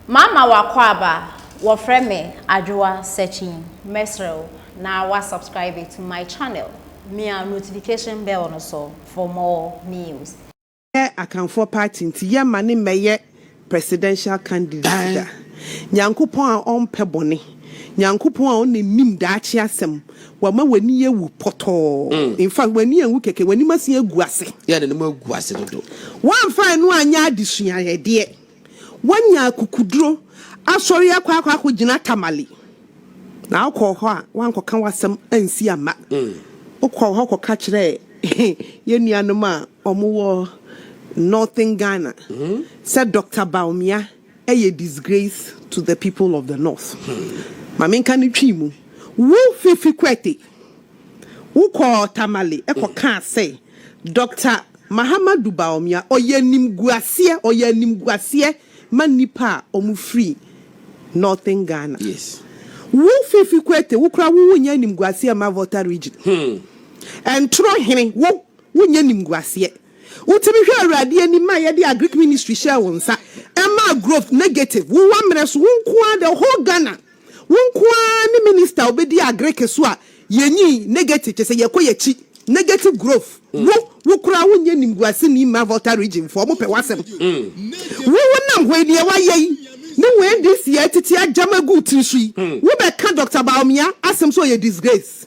Mama w'akwaaba, wɔfrɛ me Adwoa Sekying, mɛsrɛ wo na wa subscribe to my channel, mia notification bell no so for more news. Yɛ Akanfoɔ party nti yɛ mma no mmɛyɛ presidential candidate da. Nyankopɔn a ɔmpɛ bɔne, Nyankopɔn a ɔna nim daakye asɛm, wama w'ani awu pɔtɔɔ. In fact, w'ani anwu kɛkɛ, w'anim asan agu ase. Yɛ n'anim agu ase dodo. Woamfa ɛno anyɛ adesuayɛdeɛ. Woanya akukuduro asɔre akɔ akɔ akɔgyina Tamale. Na wokɔɔ hɔ a, woankɔka w'asɛm ansi amma. Wokɔɔ hɔ kɔka kyerɛɛ yɛn nuanom a wɔwɔ Northern Ghana sɛ Doctor Bawumia yɛ disgrace to the people of the North. Ma menka no Twi mu. Wo Fifi Kwete, wokɔɔ Tamale kɔkaa sɛ Doctor Mahamadou Bawumia ɔyɛ animguaseɛ, ɔyɛ animguaseɛ ma nnipa a wɔfiri Northern Ghana. Yes. Wo Fifi Kwete, wo koraa wo wonyɛ animguaseɛ mma Volta Region. Ɛntorɔ hene, wo wonyɛ animguaseɛ. Wotumi hwɛ Awurade anim ma yɛde Agric Ministry hyɛɛ wo nsa, ɛmaa growth negative. Wo wammerɛ so, wo nko ara, the whole Ghana, wo nko ara ne minister a obedi Agric so a yɛnyii negative, kyerɛ sɛ yɛkɔ yɛakyi, negative growth. Wo, wo koraa wonyɛ animguaseni mma Volta Region foɔ, wɔpɛ w'asɛm. Wo, wonam hɔ yi, deɛ woayɛ yi, ne wo NDC a atete agyam agu wo tiri so yi, wobɛka Doctor Bawumia asɛm sɛ ɔyɛ disgrace.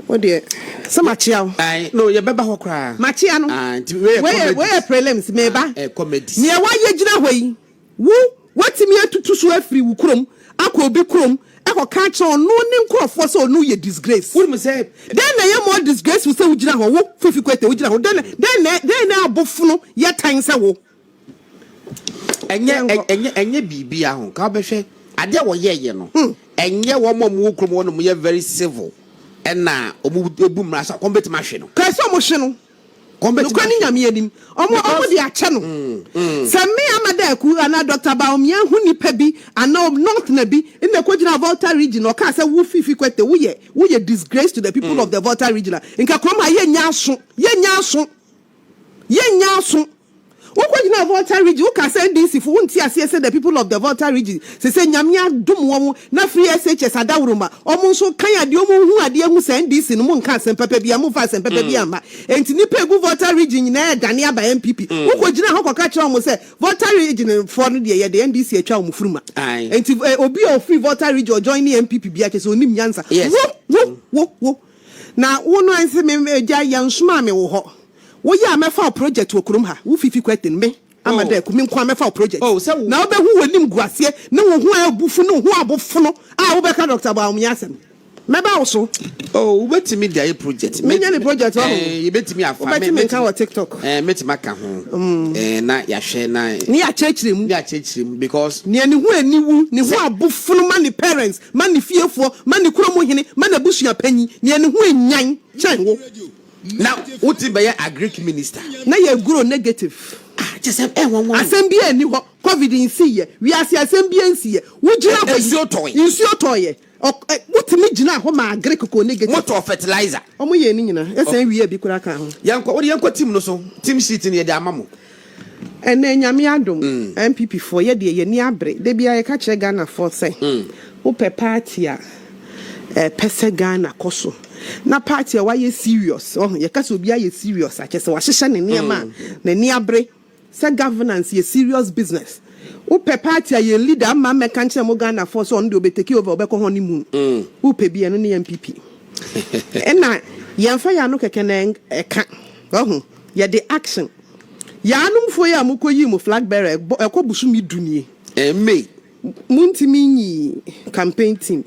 Wo deɛ, sɛ makyea wo. Ae, no, yɛbɛba hɔ koraa. Makyea no. Ah, nti wei yɛ Wei yɛ, comedies. wei yɛ prelims, meba. Ah, eh, comedies. Nea woayɛ gyina hɔ yi, wo, woatumi atutu so afiri wo kurom akɔ obi kurom akɔka akyerɛ ɔno ne nkurɔfoɔ sɛ ɔno yɛ disgrace. Wonim sɛ. Dɛn na ɛyɛ more disgraceful sɛ wogyina hɔ, wo, Fifi Kwete, wogyina hɔ, dɛn na, dɛn na, dɛn na abofono yɛ tan sɛ wo? Ɛnyɛ, Yɛnkɔ. ɛnyɛ, ɛnyɛ biribiara ho. Ka wobɛhwɛ, adeɛ a wɔyɛeɛ no, ɛnyɛ wɔn a wɔwɔ kurom hɔ nom yɛ very civil ɛna wɔn bu mmara so a, wɔn bɛtumi ahwe no. Kae sɛ wɔhwe no. Wɔn bɛtumi Nokorɛ ne ahwe no. Nyame anim. Wɔn, wɔn Because de akyɛ no. Sɛ me Ama Daaku anaa Doctor Bawumia hu nipa bi anaa Northerner bi na ɛkɔgyinaa Volta region na ɔkaa sɛ wo Fifi Kwete woyɛ, woyɛ disgrace to the people of the Volta region a, nka kurom ha yɛnnya aso, yɛnnya aso, yɛnnya aso. Wokɔgyinaa Volta region, wokaa sɛ NDC fo wonte aseɛ sɛ the people of the Volta region sesei Nyame adom wɔn na free SHS adaworoma wɔn nso kan adeɛ wɔn hu adeɛ hu sɛ NDC no monka asɛm papa biara momfa asɛm papa biara mma enti nnipa egu Volta region nyinaa ɛredane aba NPP wokɔgyinaa hɔ kɔka kyerɛɛ wɔn sɛ Volta region foɔ no deɛ yɛde NDC atwa wɔn furuma enti obi a ɔfiri Volta region ɔjoine NPP biara kyerɛ sɛ ɔnim nyansa wo wo wo wo na wo no ɛnse me gya yɛnsomaa me wo hɔ. Wo yɛ a mɛfa wo project wɔ kurom ha, wo fifi kwɛten me ama dɛ ku me nko a mɛfa wo project na wobɛhu w'anim guaseɛ ne wo ho a abufu ne wo ho abofono a wobɛka Doctor Bawumia asɛm. Mɛba wo so. Oh, wobɛtumi de ayɛ project. Menyɛ ne project wahu. Eh, yɛbɛtumi afa. Wobɛte me nka wɔ TikTok. Eh, mɛtumi aka ho. Eh, na yɛahwɛ na. Ne yɛakyerɛkyerɛ mu. Ne yɛakyerɛkyerɛ mu because. Nea ne ho aniwu, ne ho abofono ma ne parents, ma ne fiefoɔ, ma ne kurom hene, ma n'abusua panyin, nea ne ho anyan kyɛn wo. Na wo ti bɛyɛ agric minister. Na yɛ grow negative. Ah kyɛ sɛ ɛ nwanwa o. Asɛm biaa nni hɔ, covid nsii yɛ, wiase asɛm biaa nsii yɛ, wo gyina hɔ yi, Nsuo tɔe. nsuo tɔɔ yɛ, ɔ ɛ wo tumi gyinaa hɔ maa agric kɔɔ negative. Mo tɔɔ fertilizer. Ɔmo yɛɛ ne nyinaa, ɛsan wiaa bi koraa kaa ho. Yɛnkɔ, wode yɛnkɔ team no so, team sheet no yɛde ama mo. Ɛnɛ Nyame adom NPP foɔ yɛ deɛ yɛni abere da biara yɛka kyerɛ Ghana foɔ sɛ wopɛ party a ɛpɛ sɛ Ghana kɔ so na party a wayɛ serious wahu yɛka sɛ obi ayɛ serious a kyerɛ sɛ wahyehyɛ ne nneɛma a n'ani abere sɛ governance yɛ serious business wopɛ party a yɛn leader amma mmɛka nkyerɛ mo Ghana foɔ sɛ ɔno deɛ ɔbɛ take over ɔbɛkɔ honeymoon wopɛ bi ɛno ne NPP ɛna yɛnfa yɛn ano kɛkɛ na ɛka wahu yɛde action Yaanomfoɔ yi a mokɔ yii mo flag bearer ɛbɔ ɛkɔ bosome du nie. Eh May. Montumi nyii campaign team.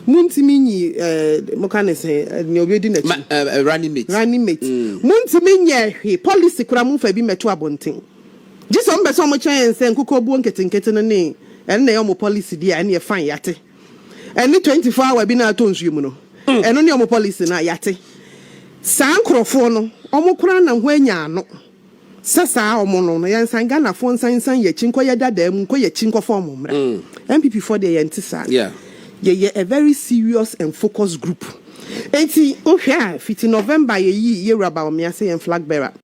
Montumi nyii eh moka ne sɛn nea obedi n'akyi. Ma eh running mate. Running mate. Montumi nyɛɛ hwee policy koraa momfa bi mmɛto abɔnten. Gye sɛ wɔn pɛ sɛ wɔn kyerɛ yɛn sɛ nkokɔbuo nketenkete no ne ɛno na ɛyɛ wɔn policy deɛ a ɛneɛ fine yate. Ɛne 24 hour bi na atɔ nsuo mu no ɛno ne wɔn policy no a yate. Saa nkorɔfoɔ no wɔn koraa na ho anya ano. Sɛ saa ɔmo no no yɛnsan Ghanafoɔ nsan nsan yɛkyi nkɔ yɛ dadaa mu nkɔ yɛkyi nkɔfa ɔmo mmra. NPP foɔ deɛ yɛnte saa. Yɛyɛ a very serious and focused group. Enti wohwɛ a fiti November a yɛyii Yɛwura Bawumia sɛ yɛn flag bearer.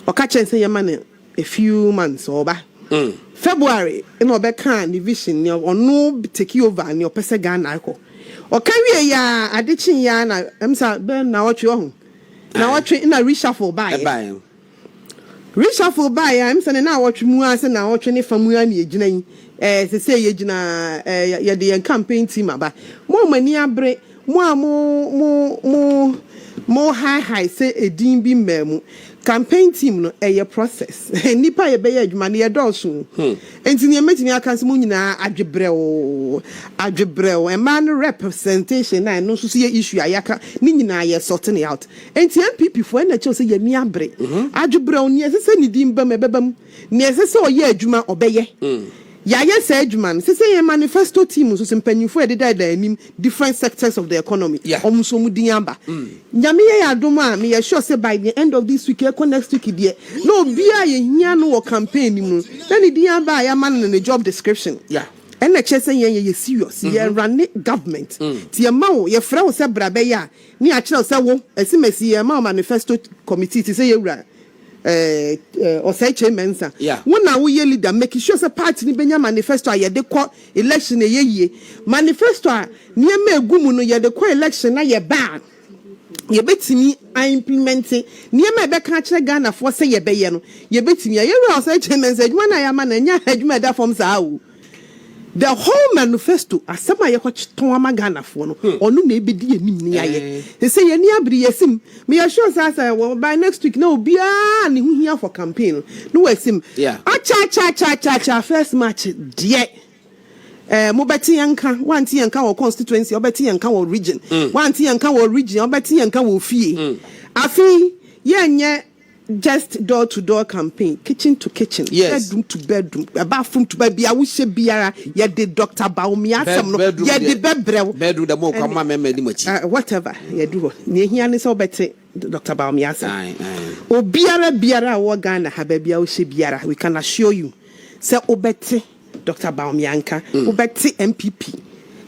Ɔka kyerɛɛ sɛ yɛma no a few months ɔba. February na ɔbɛka ne vision, ne ɔno take over, ne ɔpɛ sɛ Ghana akɔ. Ɔka wie ya, ade kye ya na ɛmsa bɛn na ɔtwe ɔho na ɔtwe na reshuffle baayɛ. Ɛbaeɛ. Reshuffle baayɛ a, ɛmsa ne na awɔtwe mu a, sɛ na awɔtwe ne fa mu a, na yɛgyina yi sɛ yɛgyina yɛde yɛn campaign team aba. Mo a mo ani abere, mo a mo hi sɛ edin bi mmaa mu campaign team no, ɛyɛ process. Nipa a yɛbɛyɛ adwuma no, yɛdɔɔso, nti nea mɛtumi aka sɛ mo nyinaa adwebrɛw adwebrɛw. Mmaa no representation na ɛno nso so yɛ issue a yɛaka ne nyinaa, yɛ sorting it out. Nti NPP foɔ, ɛna kyerɛw sɛ yɛni abere adwebrɛw. Nea ɛsɛ sɛ ne din ba mu, ɛbɛba mu. Nea ɛsɛ sɛ ɔyɛ adwuma, ɔbɛyɛ. Yɛayɛ saa adwuma no sɛ yɛn manifesto team nso sɛ mpanyinfoɔ a yɛdeda da anim, different sectors of the economy, ɔmo nso ɔmo din aba. Nyame yɛ yɛ adom a, meyɛ sure sɛ by the end of this week ɛkɔ next week deɛ, na obiara yɛhia no wɔ campaign ni mu na ne din aba a yɛama no ne job description. Ɛna kyerɛ sɛ yɛn yɛyɛ serious, yɛn run government. Ti yɛma wo, yɛfrɛ wo sɛ bra bɛyɛ a, ne yɛakyerɛ wo sɛ wo ɛsimɛsi yɛma wo manifesto committee ti sɛ yɛwura Osei Kyei Mensah, wo na woyɛ leader, make sure sɛ party ni bɛnya manifesto a yɛde kɔ election. Ɛyɛ yie manifesto a nneɛma egu mu no, yɛde kɔ election na yɛba a, yɛbɛtumi aimplement nneɛma a ɛbɛka akyerɛ Ghanafoɔ sɛ yɛbɛyɛ no. Yɛbɛtumi a yɛwura Osei Kyei Mensah adwuma no a yɛama no, ɛnyɛ adwuma a ɛda fam saa o. The whole manifesto, asɛm a yɛkɔtɔn ama Ghanafoɔ no, ɔno na ebedi anim ne ayɛ sɛ yɛni abere yɛsim. Meyɛ sure saa sɛ wɔ by next week na obiara ne ho hia for campaign no na wɔasim. Akyɛ akyɛ akyɛ akyɛ akyɛ, first March deɛ, mobɛte yɛn nka. Wante yɛn nka wɔ constituency, wobɛte yɛn nka wɔ region. Wante yɛn nka wɔ region, wobɛte yɛn nka wɔ fie. Afei yɛnyɛ just door to door campaign, kitchen to kitchen, bedroom to bedroom, bathroom to baabi a wohyɛ biara, yɛde Dr Bawumia asɛm no Bedroom yɛde deɛ- bɛbrɛw. Bedroom dɛ mo kɔ ma mɛma anim akyi. Whatever yɛdu hɔ, nea ehia ne sɛ wobɛte Dr Bawumia asɛm. Aye, aye. Obiara biara a wɔwɔ Ghana ha, baabi a wohyɛ biara, we can assure you sɛ wobɛte Dr Bawumia nka, wobɛte NPP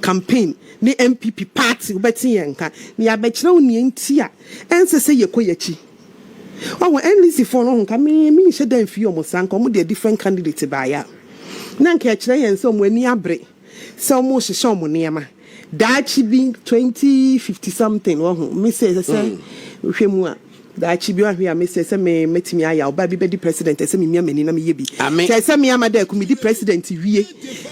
campaign ne NPP party, wobɛte yɛn nka na yɛabɛkyerɛ wo nea nti a ɛnsɛ sɛ yɛkɔ yɛkyi. Ɔwɔ NDC foɔ no ho nka me nhyɛ da mfie ɔmo saa. Nka ɔmo deɛ, different candidate baayɛ a, na nka ɛkyerɛ yɛn sɛ ɔmo ani abere sɛ ɔmo hyehyɛ ɔmo nneɛma daakye bi 2050 something. Wɔho me sɛ ɛsɛ sɛ hwɛ mu a, daakye bi wahwɛ a, me sɛ me mɛtumi ayɛ ɔbaa bi bɛdi president, ɛsɛ memia m'ani na meyɛ bi. Ame. Kyɛ sɛ me ama dɛ aku medi president wie,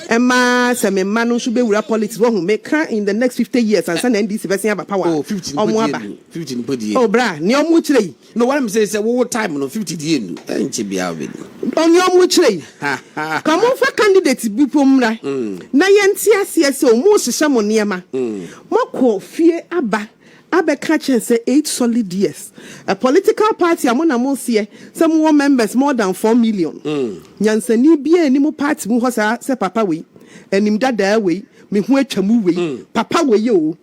ɛma sɛ me mma no nso bɛwura politics. Wɔho meka in the next 50 years ansa na NDC bɛsen aba power. Oh, 50 ɔmo nipa aba die nu. 50 nipa die. Oh bra, nea ɔmo kyerɛ yi. No, what I'm saying sɛ wo time no, 50 die nu. Ɛnkyɛ biara wobɛdi. Ɔnea ɔmo kyerɛ yi, ka momfa candidate bi po mmra na yɛnte aseɛ sɛ ɔmo hyehyɛ mo nneɛma. Moakɔ fie aba abɛka kyerɛ sɛ 8 solid years, a political party a mo na mo seɛ sɛ mowɔ members more than 4 million, nyansani biaa ni mo party mu hɔ saa sɛ papa wei anim dadaa wei, me ho atwa mu wei, papa wei o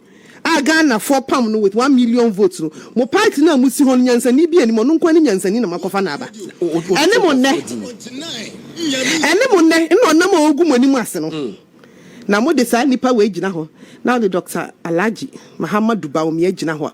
a Ghanafoɔ pam no with 1 million votes no, mo party no a mosi hɔ no, nyansani bi anim, ɔno nko ne nyansani na makɔfa no aba. Ɛne mo nnɛ, ɛne mo nnɛ nna ɔnam a ɔgu mo anim ase no, na mode saa nnipa wei gyina hɔ na wode Dr Alhaji Mahamadu Bawumia gyina hɔ a.